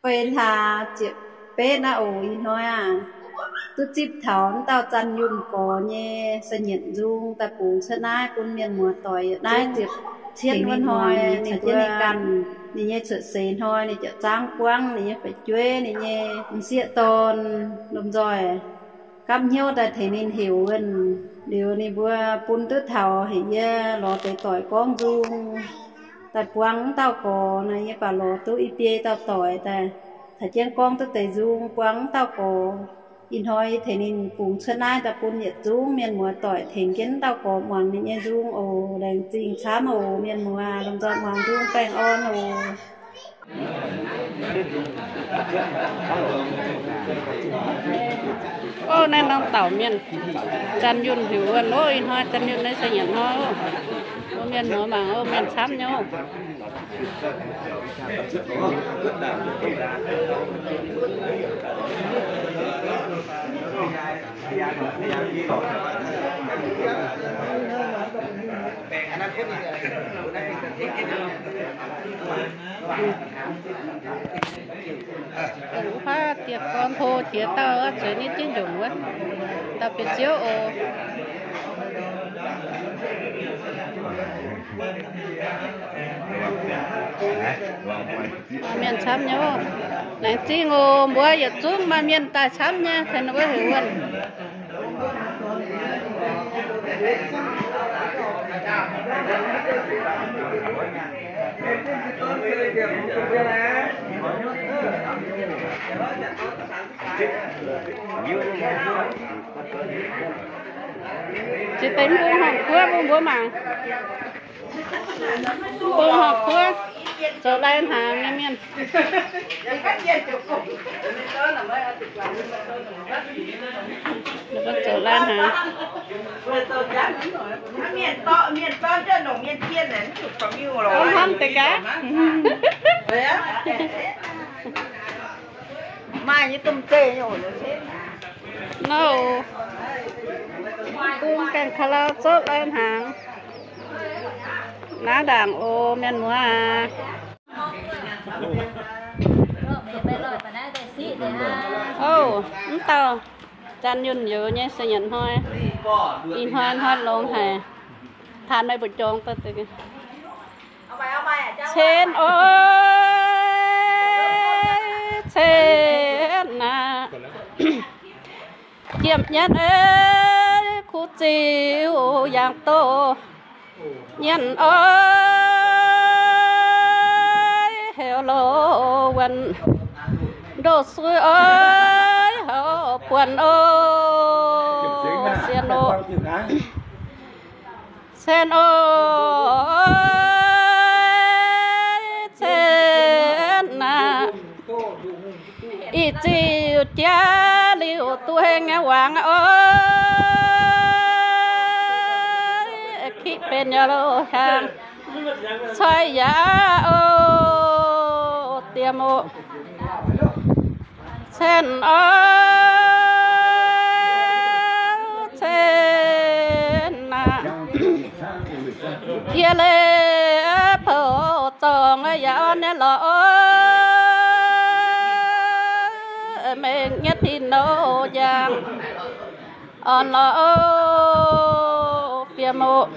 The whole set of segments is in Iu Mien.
Fei hlaax ziepc betv naaiv oc, ih hnoi aah, duqv zipv taux wuov dauh Zanh Yunh gorx nyei sa'nyietc nzung daaih bungx cuotv naaiv bun mienh muoz doic yietc naaiv ziepc cietv wuov hnoi caux jienv ninh ganh, ninh nyei cuotv seix hnoi, ninh ziepc zaangv buangv, ninh nyei fu'jueiv, ninh nyei m'sieqv dorn, lomh nzoih gapv hnyouv daaih tengx ninh heuc wuonh. Liuz ninh mbuo bun duqv taux heuc yie lorz deix doic gorngv nzung daaih buang wuov dauh gorx naaiv, yie baac lorz duqv i biei dauh doic daaih caux jienv gorngv duqv deix nzung buang wuov dauh gorx. Ih hnoi yie tengx ninh bungx cuotv naaiv daaih bun yietc zungv mienh muoz doic tengx jienv wuov dauh gorx muangx ninh nyei nzung oc. Laengz zingh camv oc mienh muoz, lomh nzoih muangx nzung baengh orn oc. Ov, naaiv norm dauh mienh, Zanh Yunh heuc wuonh ov. Ih hnoi Zanh Yunh naaiv se nyanc hnoi ov. Mbuo mienh muoz mangc ov, mienh camv nyei ov. Wuov dieh gorn hlo jiex dauh zueiz nitv jienv njongc wuov, dauh bieqc ziouv oc. Mienh camv nyei ov. Laengz zingh oc, mbuo yietc zungv maaih mienh daaih camv nyei, tengx ninh mbuo heuc wuonh. Ziex deix mbong horngc kuov bun mbuo mangc. Mbong horngc kuov zoux lai hnaangx nyei mienh. Zoux lai hnaangx. Hnamv deix gaax. Maaih nyei domh zeiv nyei oc. Nor, bung gaengh ka'lau zouv lai hnaangx. Naaiv ndaangc oc, mienh muoz aac. Ov, mv dauh Zanh Yunh youz nyei se nyanc hnoi. Ih hnoi hnoi longx haic. Taan meih mbu'jorngx daaih. Cen oix, cen aac, jiem nyanc ei, kuv ziux yangh doz nyanc oix, heuc loz wuonh ndoh sui oix, houv buonc oc, sien oc. Cen oix, cen aac, ih ziux jaax liuz duqv heng nyei wangc oc, kiv benx yaac loz hiaangx coi yaac oc, diex oc. Cen oix, cen aac, yie leiz pou zorngx yaac orn nyei lorqc oc, mengh nyei tin-nouh njang orn lorqc oc, fiem oc.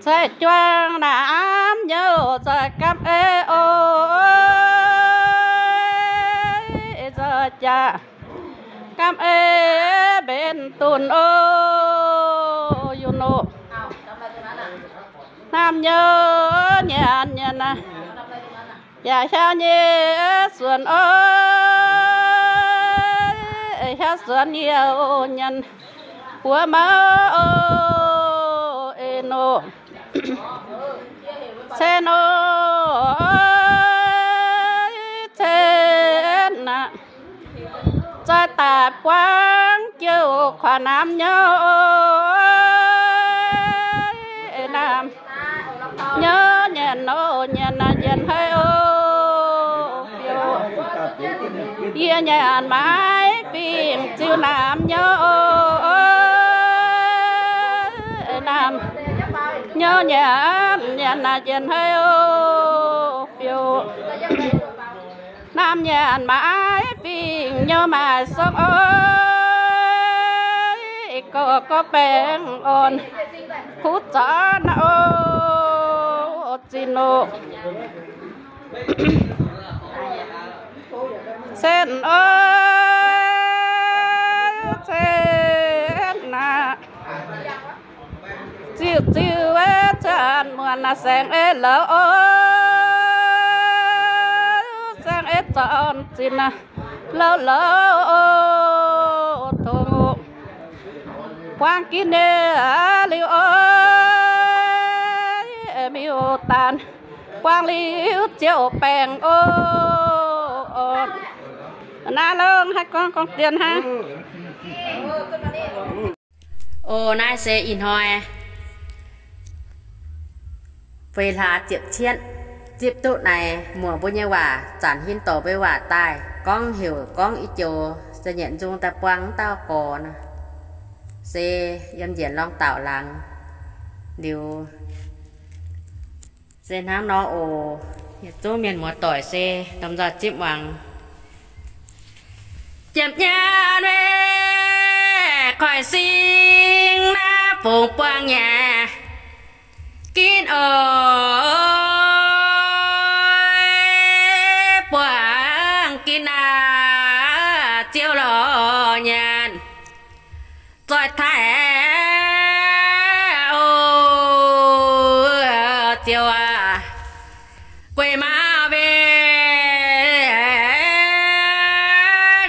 Cai juang naaiv aav nyouh zai gamh ei oc, zai jaax gamh ei mbenc dunx oc, yunc oc. Hnamv nyouh nyanc nyanc aac, yaac hiaauv nyei suonc oc, hiaauv suonc youh nyanc buov mouv oc, en oc. Cen oc, cen aac, zai daaih buangv jiouv kuaaiv naamh nyouh, naamh nyouh nyanc oc, nyanc naaic njiec haiv oc, yie nyanc maaiz fingx ziux naamh nyouh oc, naamh nyouh nyanc, nyanc naaic njiec haiv oc, fiou. Naamh nyanc maaih fingx nyei maaih song oc, gorx gorx baengh orn kuv zanc oc, zinh oc. Cen oc, cen aqv. Ziuh ziuh wuov zanc muonc naaic saeng ei louc oc, saeng ei zornc zinh louc louc oc, tongx oc. Buang ginv nyei liuz oc, miuc-daanh buang liuz ziouc baengh oc. Naaiv longx haic, gorngv gorngv dien hnangv. O, naaiv se ih hnoi feix hlaax ziepc cietv zipv duqv naaic muoc mbuo nyei waac zanc hinv dorh mbuo waac daaih gorngv heuc gorngv i joux se nyanc nzung daaih buang wuov dauh gorx nor, se yiem njiec lorngh dauh laangz liuz. Se hnangv nor oc. Yietc zungv mienh muoz-doic se lomh nzoih zipv muangx. Ziepc nyaanh meih koiv sing naaiv fungx buangh nyei ginv oc, buangh ginv naaiv ziouv lorz nyanc zoih taaih oc, ziouv aac. Guei maa weih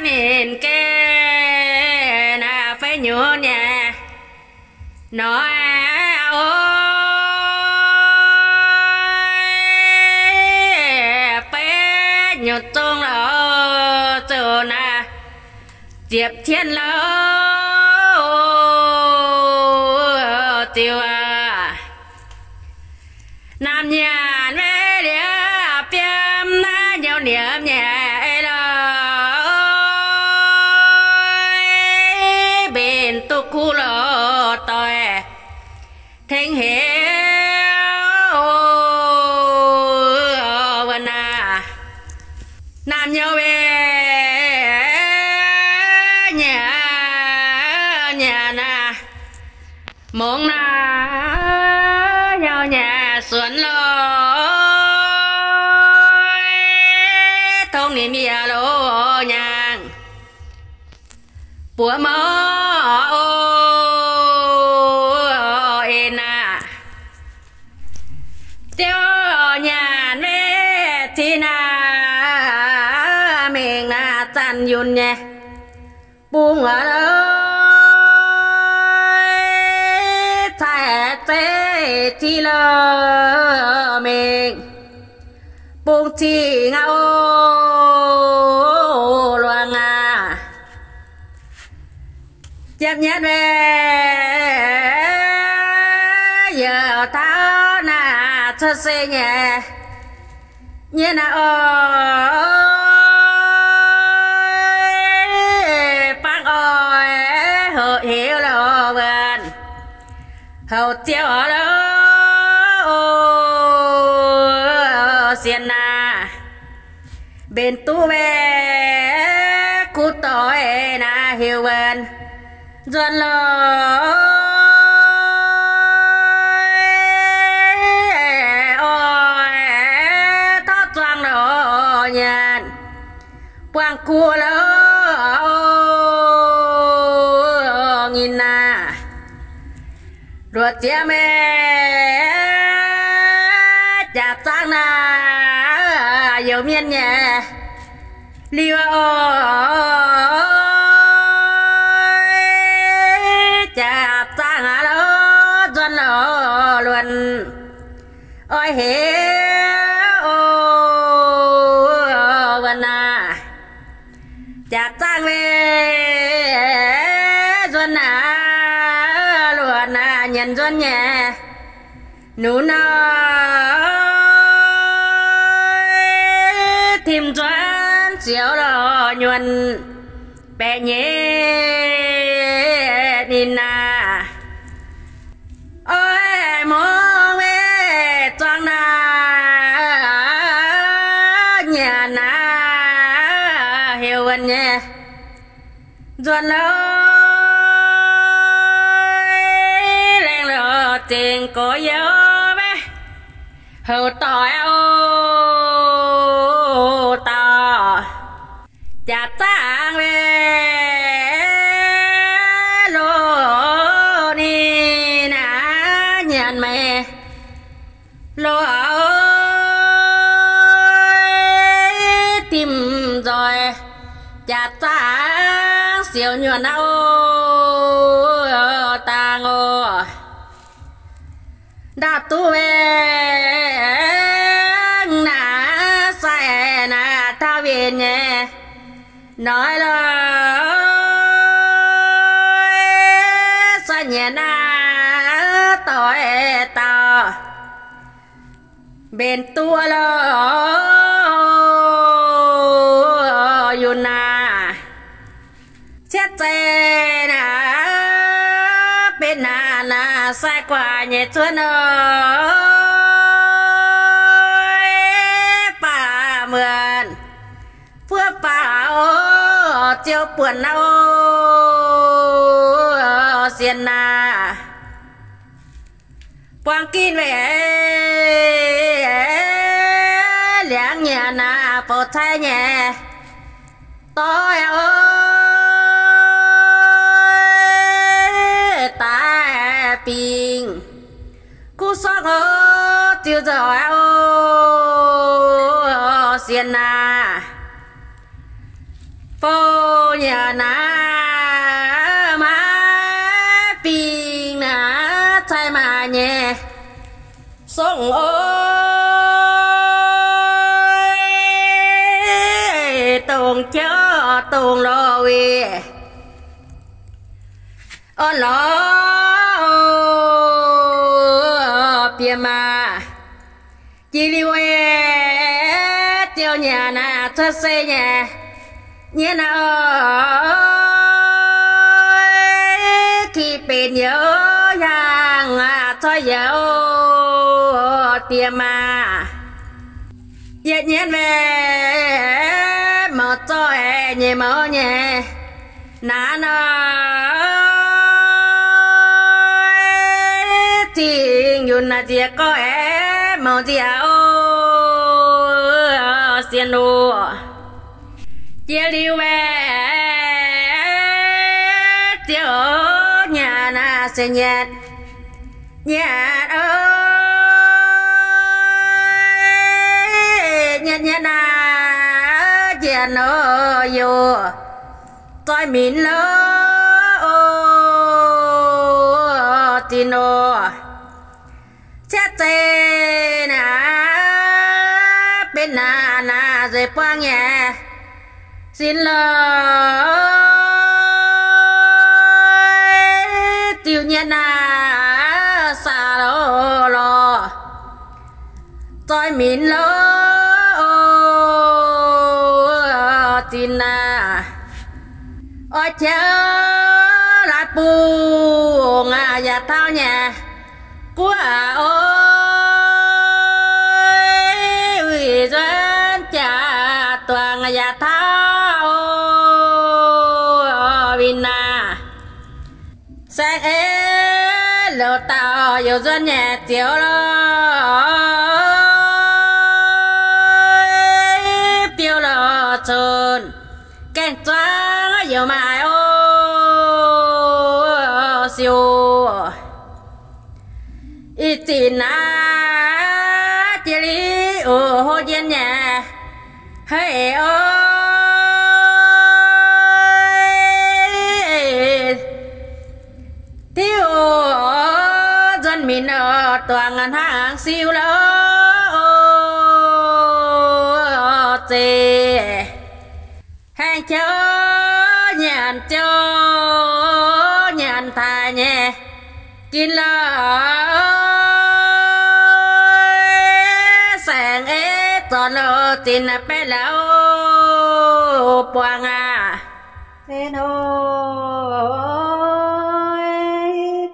ninh geh naaiv fei nyunc nyei noi oc, fei nyunc zong lorz ziouc naaiv ziepc cien louc ziouc aac. Naamh nyanc weih liuz fiem naaiv nyouz niemx nyei lorz mbenc duqv kuv lorz doic tengx heuc wuov naaiv. Naamh nyouz weih nyanc nyanc naaiv mongx naaiv hnyouv nyei suonx lorz tongx ninh mienh loz nyaangh buoz mouc oc, en naaiv. Ziouv nyanc weih cin naaiv mingh naaiv zanc yunh nyei bung aac, cai zeiv cin lorz mingh bung cing aac, o, luangc aac. Ziepc nyaanh weih youc taux naaiv cuotv seix nyei nyei naaiv oc, bangv oix hoqc heuc lorz wuonh houc ziouc lorz sienx naaiv mbenc duqv weih kuv doic naaiv heuc wuonh nzuonx lorz oix tov zuangx lorz nyanc buangh kuv lorz nyinh naaiv. Luoqc ziangx meih jaax zaangv naaiv youc mienh nyei liuz oc, jaax zaangv aav lorz nzuonx lorz luonh oix heuc oc, wuov naaiv jaax zaangv weih nzuonx naaiv luonh naaiv nyanc nzuonx nyei nunc nor, tim nzuonx ziouc lorz nyuonh baeqc nyei ninh naaiv. Oix mungv weih zuangx naaiv nyanc naaiv nyei nzuonx lorqc, laengz lorqc zengc gorx-youz maiv houc doic oc. Dauh jaax zaangv weih loz ninh naaiv nyanc meih loz, dimv nzoih jaax zaangv siouc nyuonh oc. Dangh oc. Ndaauv duqv weih naaiv sai naaiv taux winh nyei noic lorqc, sai nyanc naaiv doic dauh mbenc duqv lorqc. Yunc naaiv cietv zeiz naaiv benx naaiv naaiv sai guaax nyei cuotv noic, baac muonc buov baac oc, ziouc buonc naaiv oc, sienx naaiv buang ginv weih liangx nyanc naaiv bouc cai nyei doic oc, daaih bingx kuv sorqv oc, ziux nzoih oc, sienx naaiv bouc nyanc naaiv maiv bingx naaiv cai maaih nyei song oc, dongh jauv dongh lorh wih orn lorz bieqc maah. Jiex liuz aeqv, ziouc nyanc naaiv cuotv sei nyei nyei naaiv oc, ki benx youz hiaangx aqv, corc youz diex maah. Yietc nyienv weih mouc zoih nyei mouz nyei naaiv nor, zingh yunc naaiv nziex gorx aeqv, mouz nziex oc, sienx oc. Jiex liuz weih ziouc nyanc naaiv se nyanc nyanc oc, nyanc nyanc naaiv njiec nor youz zoih minc lorqc oc, zinh oc. Cietv zeiz naaiv benx naaiv naaiv nzueic buangv nyei sin lorqc, ziux nyanc naaiv saax lorqc lorqc, zoih minc lorqc oc, zinh naaiv oix jauv laaix bungx aac yaac tauv nyei guoqv oc, uix nzuonx jaax duangc yaac tauv oc, winh naaiv saeng ei louc dauh youz nzuonx nyei zioux lorqc, biouv lorqc cunx gaengh zuangv youz maaih oc, siouc. Ih zanc naaiv jiex liuz oc, hov njien nyei haic oc, diuv oc, nzuonx minc oc, duangc hnangv siou lorqc oc, zeiz haengh jauv nyanc jauv nyanc taaih nyei ginv lorqc, saeng ei zornc lorqc zinh baeqv lauh buangh aqv. Cen oc,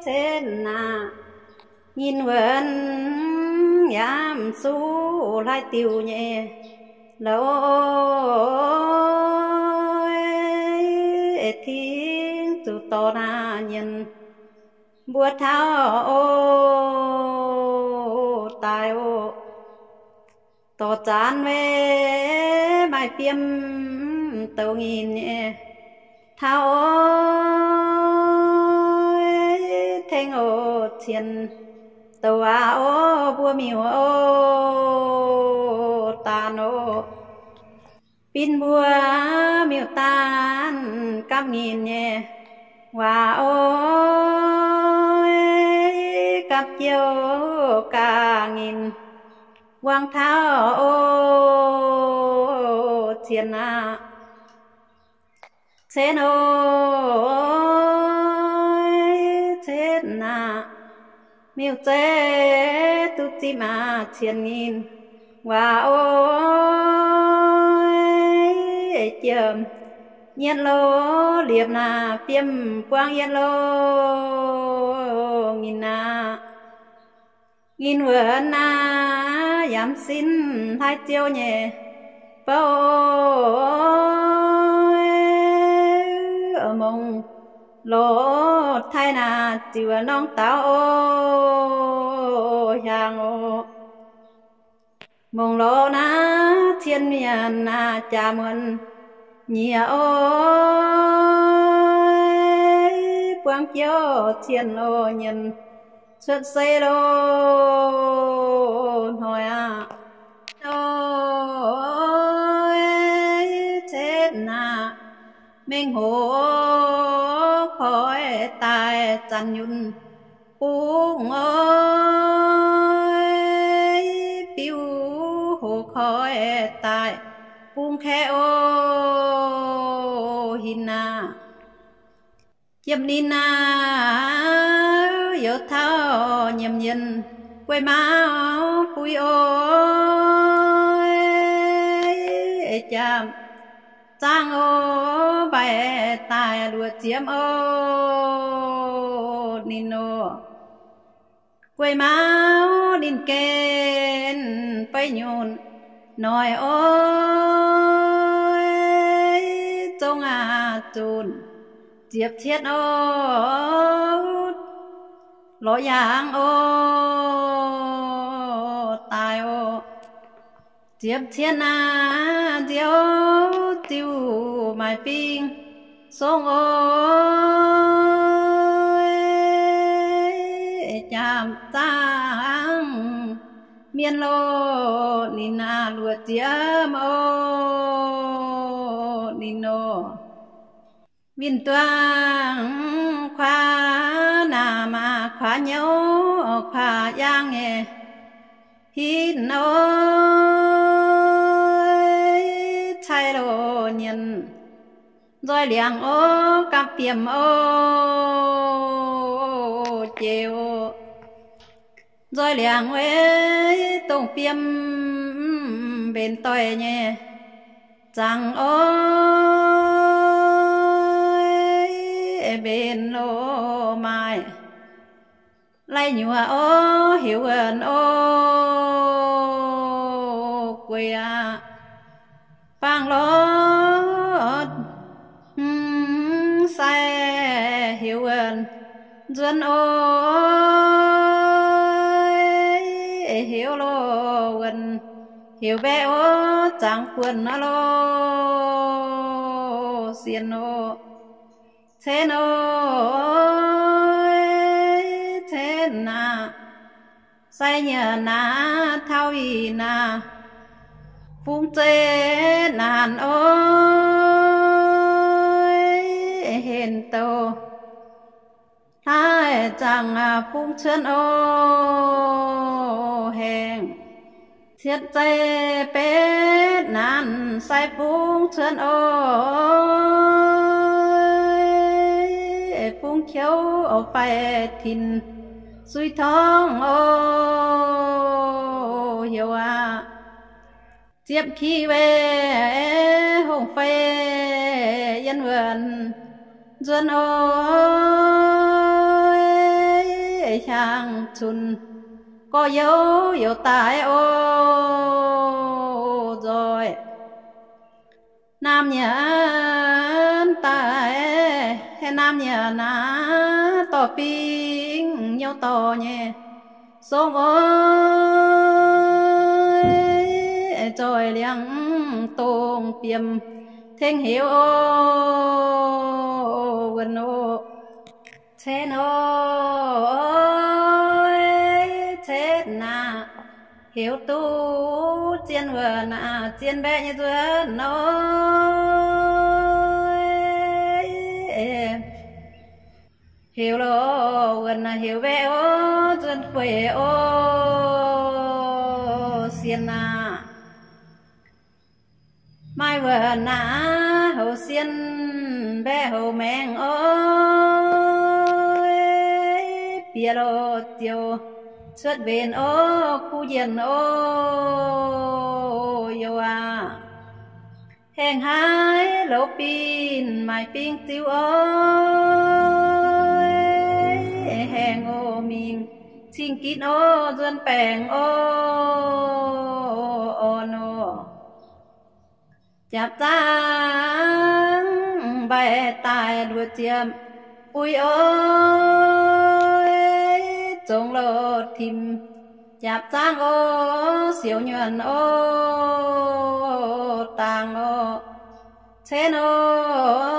cen aac, nyinh wuonx yaac suv hlaaix diuh nyei loz. eix tingv zuqc dorh naaiv nyienz mbuo taux o, daaih o, dorh zaanx maiv maaih fiem douc nyinh nyei taux o, tengx o, cien douc waac o, mbuo miuc o, daanh o, bin mbuo miuc daanh gapv nyinh nyei waac o, gapv jiouv gaax nyinh wangc taux o, cien aqv, cetv o, cetv aqv, miuc zeiv duqv zipv aqv, cien nyinh waac o, jiem nyitv lo, liepc naaic fiem buang yietv lo, nyinh aqv, nyinh wuonx aqv, yaac sin hlaaix ziouv nyei bouv, mongh loz taaih naaic ziouc norm daauv o, hiaangx o, mongh loz naaic cien mienh naaic jaax muonc nyieqc o, buangv jiouv cien o, nyienz cuotv sei lo, hnoi aqv, o, cetv aqv, mengh hoc koi daaih zanc yunh bung o, biuv hoc koi daaih bung kaeqv o, hinc aqv, jiem ninh aqv, youz taux nyiemc yienx guei mauv buix o, jaa zaangv o, mbaih daaih luoqc ziepv o, ninh o, guei mauv ninh gen beiv nyunc noic o, zong aqv zunc ziepc cietv o, lorz yaangh o, daaih o, ziepc cietv aqv, nziouv ziuh maaih fing song o, jaam zaangv mienh lo, ninh aqv luoqc ziepv o, ninh o, winh duangv kuaav naamh aqv, kuaav nyouv kuaav yaangh nyei hinc o, cai lo nyienz nzoih liangx o, gapv fiem o, jiex o, nzoih liangx weic dongh fiem mbenc doic nyei zaangc o, mbenc lo maaih lai nyuoqc o, heuc wuonc o, guei aqv, bangc lorz sai heuc wuonc nzuonx o, heuc lo wuonc heuc mbaeqc o, zaangc buonc aqv lo, sienx o, cetv o, cetv aqv, sai nyiec naaic taux ih naaic fungx zeiv naanc o, henc douc hlaaix zaangc fungx cuotv o, haengh cietv zeiv betv naanc sai fungx cuotv o, fungx qouv o, faix tin sui torngv o, heuc aqv, ziepv ki weic hongh fei yien wuonc nzuonx o, hiaangx cunx gorx-youz youc daaih o, nzoih naamh nyanc daaih Tengx naamh nyanc naaiv dorh fingx nyouv dorh nyei song oix, zoih liangx dongh fiem tengx heuc oc, wuonx oc, cen oc, cen aqv. Heuc duqv zien wuonx aqv, zien mbaeqc nyei nzuonx oc. Heuc loh wuonx aqv, heuc mbaeqc oc, nzuonx gueic oc, sienx aqv. Maaih wuonx aqv, houc sien mbaeqc houc maengx oc. Bieqc loh ziouc cuotv mbenc oc, kuv njienc oc, youh aac. Haengh haiv louz binh maaic fing ziux oc. Haengh oc mingh cing-gitv oc, nzuonx baengc oc, orn oc. Jaapv zaangv mbaih daaih luoqc ziepc buix oc. Zongx loh timx jaapv zaangv oc, siouc nyuonh oc, dangx oc, cen oc,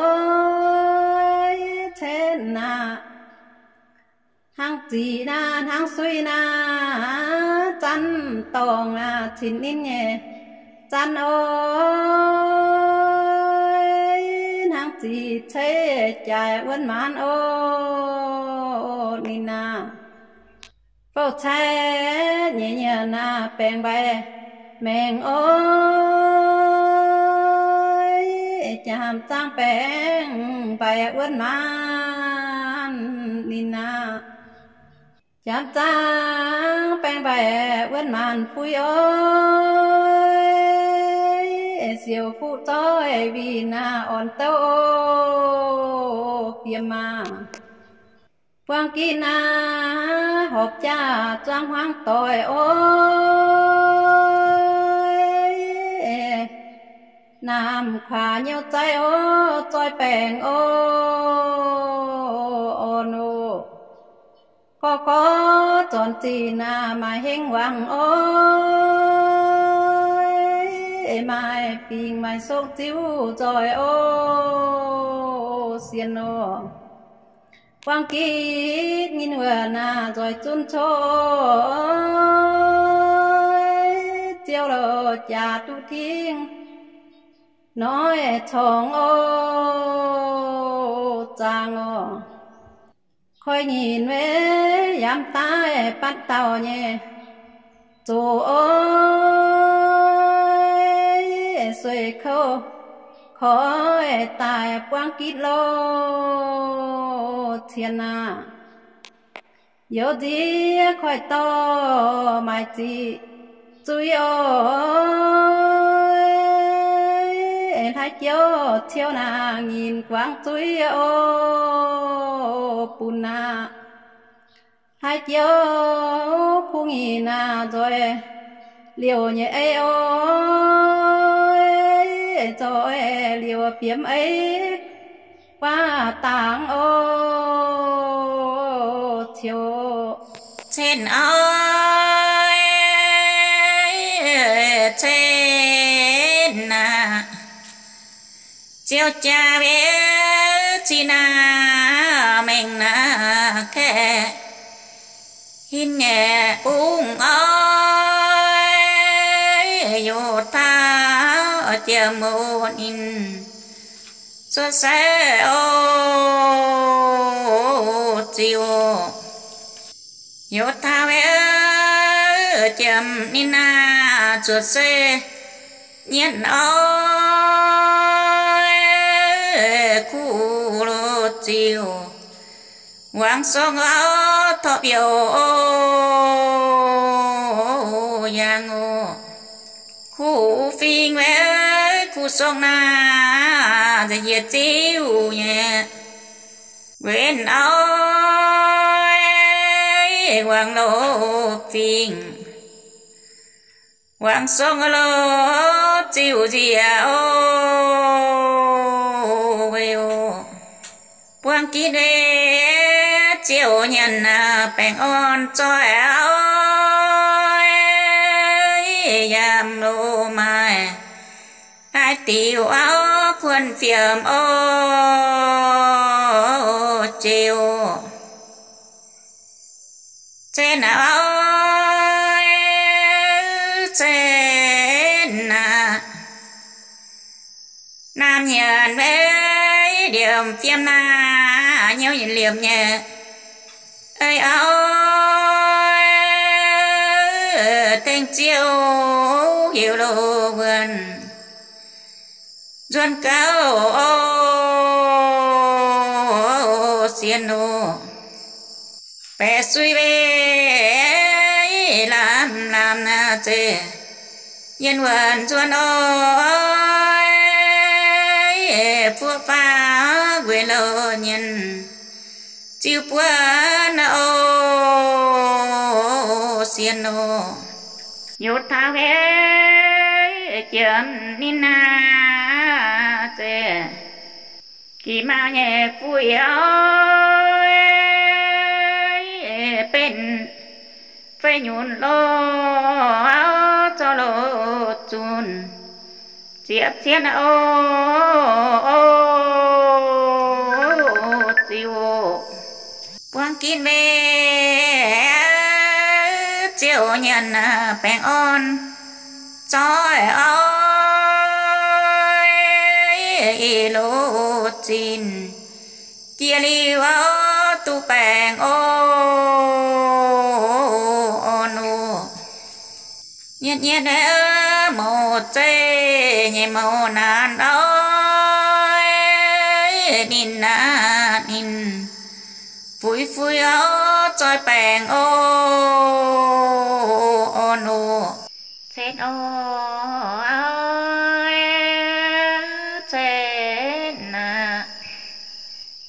cen aqv. Hnangv ziqc naaiv, hnangv suiv naaiv, zanv dorngh naaiv, cin ninh nyei zanv oc. Hnangv ziqc ceix jaaix wuonv maanz oc, ninh naaiv fouv cai nyei nyienx naaiv baengc mbaih maengx oc. Jaapv zaangv baengc mbaih wuonv maanz ninh naaiv. Jaapv zaangv baengc mbaih wuonv maanz fuix oc. Siouc fuqv zoih winh naaiv orn douv oc, fiem maah. Buangv gitv naaiv horpc jaax zuangx hmuangv doic oc. Naamh kuaax nyouv zaiv oc, zoih baengc oc, orn oc. Gorqv-gorqv zornc zinh naaiv maaih hengv wangc oc. Maaih fingx maaih sokv ziux nzoih oc, sienx oc. Buangv gitv nyinh wuonc naaiv nzoih zunv coqv oc. Ziouv loh jaax duqv tingv noic corngx oc, zaangc oc. Koi nyinc weic yaac daaih batv dauh nyei zoqc oc. Sueih kouv koiv daaih buangv gitv loh cien aqv. Youz nziex koiv dorh maaih ziqc zuiz oc. Hlaaix jouv ciouv naaiv nyinc guangc zuiz oc, bun aqv. Hlaaix jouv kuv nyinc naaiv nzoih liouc nyei ei oc. Nzoih liouc biomv ei guaav dangx oc, ciouv cen oc, cen aqv. Ziouv jaa mbienv cin naaiv mengh naaiv kaeqv, hin nyei bungx oc. Yotv taux jiem oc ninh cuotv seix oc, ziouv. Yotv taux jiem ninh naaiv cuotv seix nyienz oc, kuv loh ziouc wangc song oc, torqv youc oc, yangh oc. Kuv fingx weic kuv song naaiv nza'hiex ziouv nyei wenv oc, wangc loh fingx wangc song loh ziouc nziex oc, weic oc. Gitv ei, ziouc nyanc baengh orn zoih auv, yaac loz maaih haaix diuc auv kuonx fiemx oc, ziouc cenv auv, cenv aqv. Naamh nyanc maiv ndiemc fiem naaic, hnyouv liemh nyei. Ei auv, tengx ziouc heuc loz wuonh nzuonx gauh oc, sienx oc. Baeqc sui weih lamh lamh naaic zeiz, yienh wuonh nzuonx oc, fuqv faaux weic loz nyienh ziux buonv oc, sienx oc. Youc taux ei jiex ninh naaic zeiz, gih maauh nyei fuqv auv, benx fei nyunc loz auv zorqv loz zunc ziepc cien oc, ziux oc. Buangv gitv weih, ziouc nyanc baengh orn zoih auv, ih loz zinh jiex liuz auv duqv baengh oc, orn oc. Nyietv nyietv mouz zeih nyei mouz naanc auv, ninh naaic ninh fuix fuix auv zoih baengh oc, orn oc. Cenv oc, cenv aqv.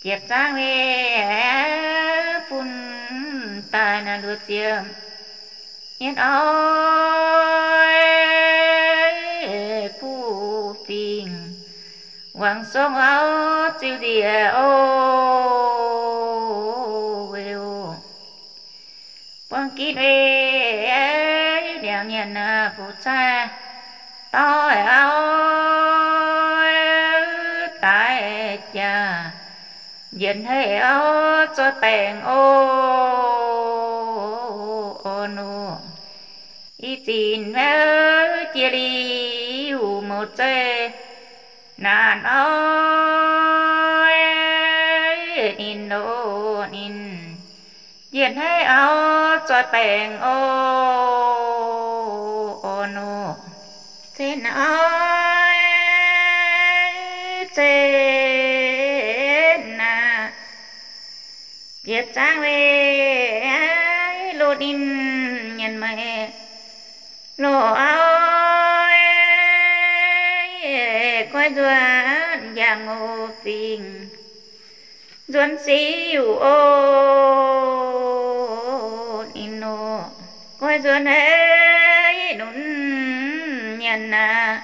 Jiepv zaangv weih fun daaih naaic luoqc ziepc nyietv auv, kuv fingx wangc song auv ziux nziex oc, weih oc. Buangv gitv weih, ndiangx nyanc naaic fuqv caaix doix auv, daaih jaax njiec hei auv zoih baengh oc, orn oc. Ih zanc maiv jiex liuz mouz zeih naanc auv, ninh loz ninh njiec hei auv zoih baengh oc, orn oc. Cenv auv, cenv aqv. Jiepv zaangv weih loz ninh nyanc meih loz auv, goiv nzuonx njang oc fingx, nzuonx siuc oc, ninh oc. Goiv nzuonx ei nunc nyanc naaic